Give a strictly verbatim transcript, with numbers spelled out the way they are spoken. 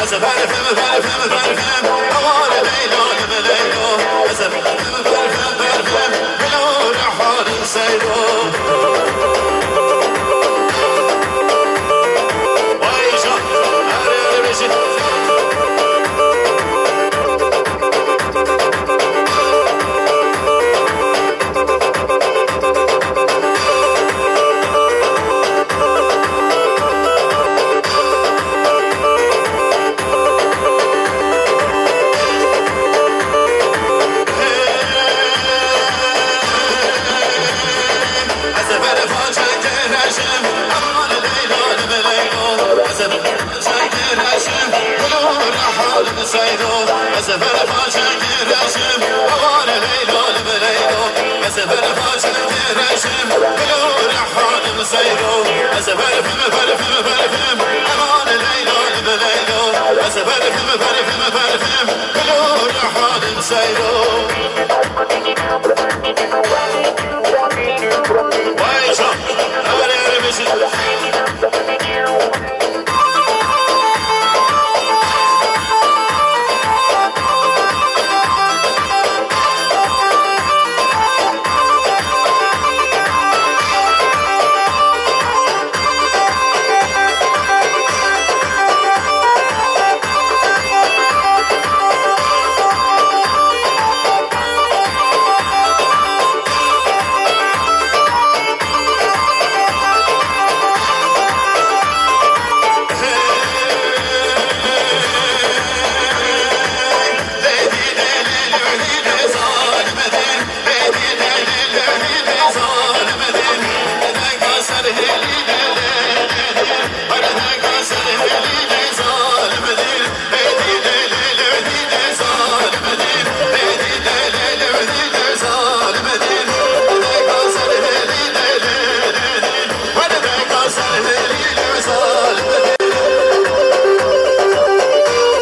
Ez ê berfim, berfim, berfim, hevalê Leyla, li bi Leyla. Ez ê berfim, berfim, berfim, bilo rehan seyro. Vay can, her yer bir şey. Ez ê berfa çekirejim, aman Leyla, li bi Leyla. Ez ê berfa çekirejim, bilo rehan seyro. Ez ê berfa çekirejim, aman Leyla, li bi Leyla. Ez ê berfa çekirejim, bilo rehan seyro. Ez ê berfim, berfim, berfim, aman Leyla, li bi Leyla. Ez ê berfim, berfim, berfim, bilo rehan seyro.